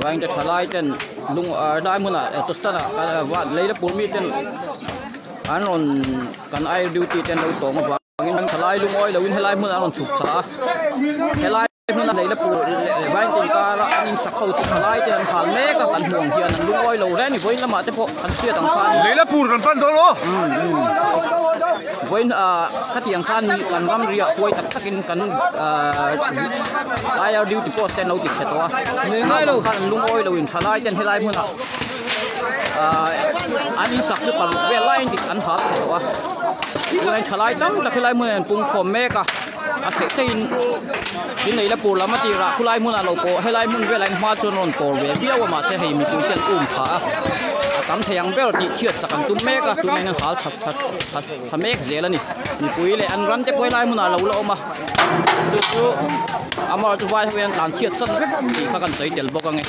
Vainte thalai ten lung ah helai hmunah auto stand ah leila pur mi ten an rawn kan air duty te an lo tawng avangin thalai lungawi loin helai hmunah an rawn chhuk thla a helai hmuna leila pur leh vainte inkara an insak ho chu thalai ten an hal mek a kan hmuh ang hian an lungawi lo hle a ni vawiin lamah te pawh an hriat ang khan leila pur kan pan dawn aw vawiin ah khatiang khan kan ramriah huai tak takin kan ah ir duty post te an lo ti chhe tawh a khan an lungawi lo in thalai ten helai hmunah ah an insak chu paruk vel laiin dik an hal chhe tawh a tunah thalai tam tak helai hmunah an pung khawm mek a a theih theihin tin lei la pur lam a tirah khulai hmunah lo pawh helai hmun velah hian hma chuan rawn pawr ve viau a mahse hei mipui te an um phah a a tam thei ang ber tih chhiat sak an tum mek a tunah hian an hal chhat chhat tha mek zel a ni mipui leh an ram te pawh helai hmunah a lo la awm a chu chu amaherawhchu vai ho hian an tlan chhiat san vek tih kha kan sawi tel bawk ang e.